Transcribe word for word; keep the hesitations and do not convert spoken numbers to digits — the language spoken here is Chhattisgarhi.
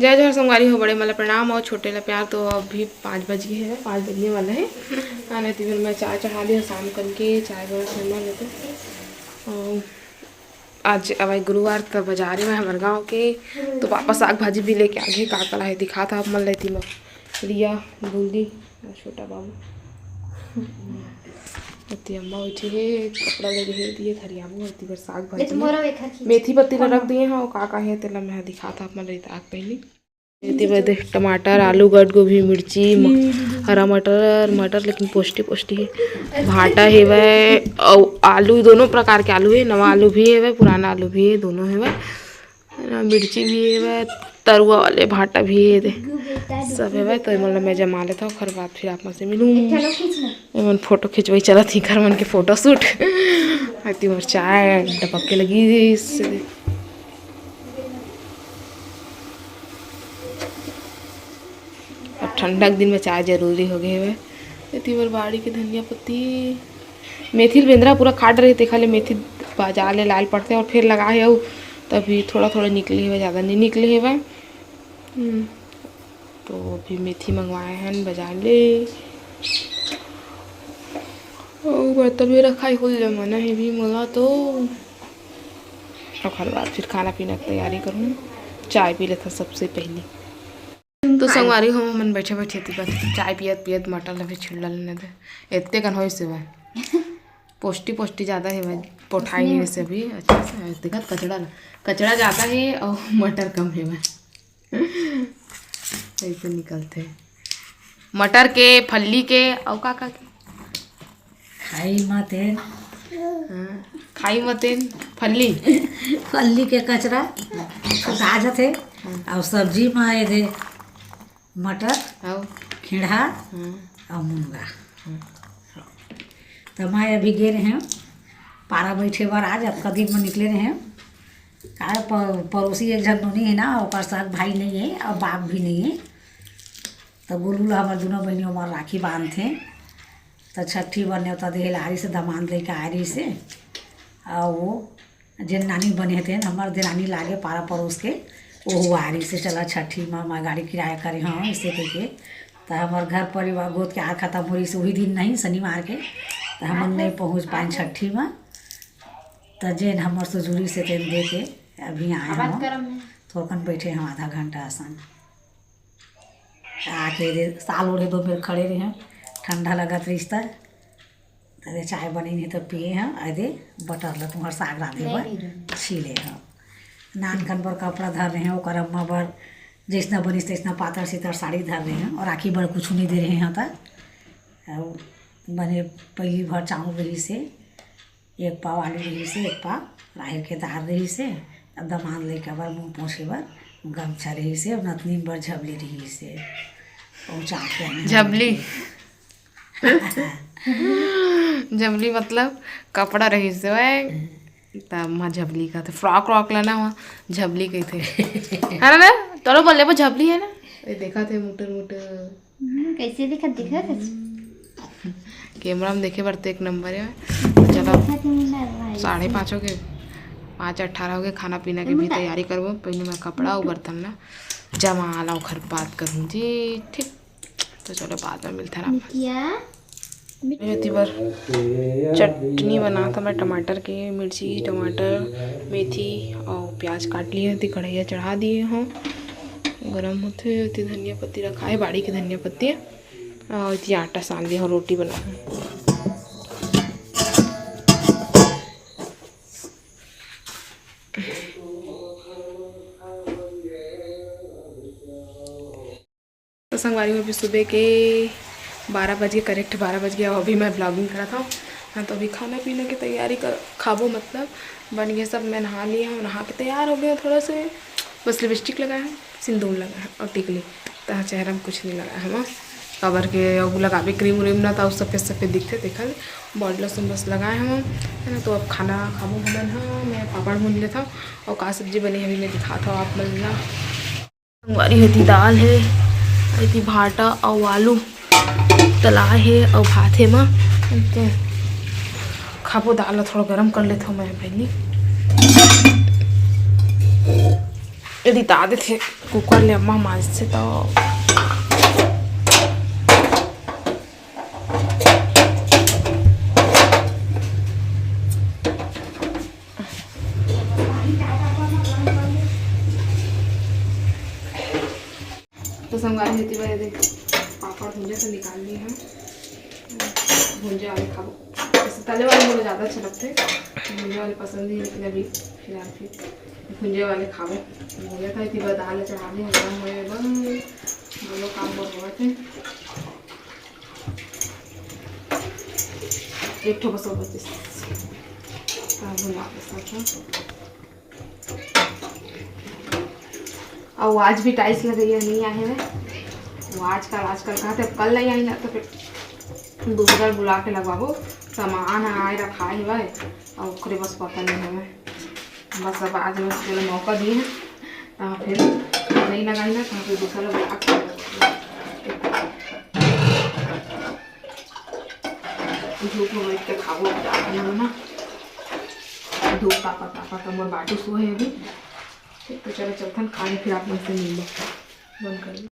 जय जोहार संगवारी हो, बड़े मन ला प्रणाम और छोटे ला प्यार। तो अभी पाँच बज गए हैं, पाँच बजने वाला है। हाँ, नहीं तो फिर मैं चाय चढ़ा दी, शाम करके चाय बड़ा ठंडा लेते। और आज अवय गुरुवार, त बाजारे में हमर गाँव के, तो पापा साग भाजी भी लेके आ गए। का का लाए दिखात हँव आप मन ला। एती में रिया, गुल्ली और छोटा बाबू। एती अम्मा बैठी है, कपड़ा ले रही दिए थरियाबू, एती बर साग भाजी, मेथी पत्ती ला रख दिए हैं। और का का है तेला मैं दिखात हँव आप मन ला। आग पहली एती बर देख, टमाटर, आलू, गट गोभी, मिर्ची, म-, हरा मटर, मटर लेकिन पौष्टिक, पौष्टिक है। भाटा हेवय, अउ आलू, दोनों प्रकार के आलू है, नवा आलू भी हेवय, पुराना आलू भी है, दोनों हेवय। है ना, मिर्ची भी हेवय, तरुआ वाले भाटा भी है, दे सब हेवय। तो एमन ला मैं जमा लेथव, ओखर बाद फिर आप मन से मिलूँ। एमन फोटो खिंचवाई चलत ही, घर मन के फोटो शूट। एती मोर चाय डबक के लगी। अब ठंडा के दिन में चाय जरूरी हो गए हवे। एती बर बाड़ी के धनिया पत्ती, मेथी ल बेंदरा पूरा खाट रही, तेखा ले मेथी बाजार ले लाल पड़ते और फिर लगाए अउ तभी थोड़ा थोड़ा निकले हवे, ज़्यादा नहीं निकले हवे। हम्म, तो अभी मेथी मंगवाए हैं बाजार ले। ओ, बर्तन में रखाई कुल जमाना है भी मोला तो। ओकर बाद फिर खाना पीना के तैयारी करूँ, चाय पी लेथव सबसे पहली। तो संगवारी हो, मन बैठे बैठे एती बर चाय पियत पियत मटर ला भी छिलना लेने दे। एते कन होइस हे भाई, पोस्टी पोस्टी ज़्यादा है भाई, पोठाई नहीं से अभी अच्छा से। देखत कचड़ा ला, कचड़ा ज़्यादा है और मटर कम है भाई। ऐसे निकलते मटर के, फल्ली के, और का का के? खाई मतेन। हाँ, खाई मतेन, फल्ली। फल्ली के कचरा कुटा जथे। हाँ। और सब्जी में ये दे मटर, और? खींड़ा, हाँ। और मुनगा। हाँ। तो मैं अभी गे रहे हँव पारा बैठे बर, आज अतका दिन में निकले रहे हँव। का प-, पड़ोसी एक झन नोनी है ना, ओकर साग भाई नहीं है और बाप भी नहीं है। तो गोलू ला हमर दुनों बहिनी ओमन राखी बांधथे। तो छठी बर नेवता देहे ला आरिस हे, दमांद लेके आरिस हे। और वो जेन नानी बने हे तेन हमर देरानी लागे पारा पड़ोस के, वो आरिस हे, चला छठी मा, मैं गाड़ी किराया करे हँव, ऐसे कहिके। तो हमर घर परिवार गोत के आर खतम हो रहिस हे, वही दिन नहीं, शनिवार के, तो हमन नहीं पहुँच पाएन छठी मा। तो जेन हमर से जुड़िस हे तेन दे के अभी आए हँव। थोरकन बैठे हँव, आधा घंटा असन। आके दे साल ओढ़े दो बेर खड़े रहे, ठंडा लगत रहिस त। त दे चाय बनिन हे त पिए हँव, अउ दे बटर ल तुम्हर साग रांधे बर छीले हँव। नानकन बर कपड़ा धर रहे हँव, ओकर अम्मा बर जइसना बनिस तइसना पातर सीतर साड़ी धर रहे हँव, और राखी बर कुछु नहीं दे रहे हँव त। अउ बने पइली भर चाउर रहिस हे, एक पाव आलू रहिस हे, एक पाव राहेर के दार रहिस हे, अब दमांद लइका बर मुँह पोंछे बर गमछा रहिस हे, अब नतनीन बर झबली रहिस हे। पहुँचा के आए हँव। झबली। झबली मतलब कपड़ा रहिस हे, त अम्मा झबली कथे, फ्रॉक व्रॉक ला ना, ओमा झबली कथे। है ना, ना? तोरो बोले वो झबली है ना? ये देखा थे मुटर मुटर। हम्म, कैसे दिखत, दिखत है? कैमरा में देखे बर तो एक नंबर है। तो चलो, दिखत नहीं लग रहा है। साढ़े पाँच हो गए, पाँच अट्ठारह हो गए। खाना पीना के भी तैयारी करबो। पहले मैं कपड़ा और बर्तन ला जमा ला, ओखर बात करूँ जी, ठीक? तो चलो, बाद में मिलते हैं ना। एती बर चटनी बनात हँव मैं, टमाटर के, मिर्ची, टमाटर, मेथी और प्याज काट लिए हँव, एती कढ़ैया चढ़ा दिए हँव। गरम होथे, एती धनिया पत्ती रखा है, बाड़ी के धनिया पत्ती, और एती आटा सान लिए हँव, रोटी बनाहूँ। तो संगवारी हो, अभी सुबह के बारह बज के, करेक्ट बारह बज गया। अभी मैं ब्लॉगिंग करत हँव। हाँ, तो अभी खाना पीना के तैयारी कर, खाबो मतलब, बन गए सब। मैं नहा लिए हँव, नहा के तैयार हो गए हँव थोड़ा से, बस लिपस्टिक लगाए हँव, सिंदूर लगाए हँव और टिकली, तहाँ चेहरा में कुछ नहीं लगाए हँव। काबर के अब लगाबे क्रीम व्रीम ना, तो सफेद सफेद दिखथे, देखा ले, बॉडी लोशन बस लगाए हँव, है ना। तो अब खाना खाबो हमन ह, मैं पापड़ भून लेथव और का सब्जी बने हे अभी मैं दिखात हँव आप मन ला। संगवारी हो, एती दाल हे, एती भाटा अउ आलू तलाए हे अउ भात हे मा। तो खाबो, दाल ला थोड़ा गरम कर लेथव मैं पहली। रिता देथे कुकर ले अम्मा मांजथे तो। तो संगवारी होती बारे दे पापड़ भुंजा तो निकाल ली है। भुंजा वाले खाबो, जैसे तले वाले मोला ज़्यादा अच्छा लगते, भुंजा वाले पसंद ही, लेकिन अभी फिलहाल फिर भुंजा वाले खाबो। भुंजा था इतनी बार दाल चढ़ा दी, हजम हुए एकदम दोनों काम बहुत हुआ थे। एक ठो बस और बचे। हाँ, भुंजा के साथ। अउ आज भी टाइल्स लगइया नहीं आए हवे। वो आजकल, आजकल कहते अब कल नहीं आई ना, तो फिर दूसरा बुला के लगवाबो। सामान आए रखा हवे, अउ ओकरे बस पता नहीं हवे। बस अब आज बस चलो मौका दिए हैं, तो फिर नहीं लगाई ना, तो फिर दूसरा बुला के लगवाबो। धूप में बैठ के खाबो, अब जाके ना, ना। धूप तापत तापत मोर बाटू सोहे अभी। ठीक, तो चलो चलथन खाने, फिर आप मन से मिलबो। बंद कर दो।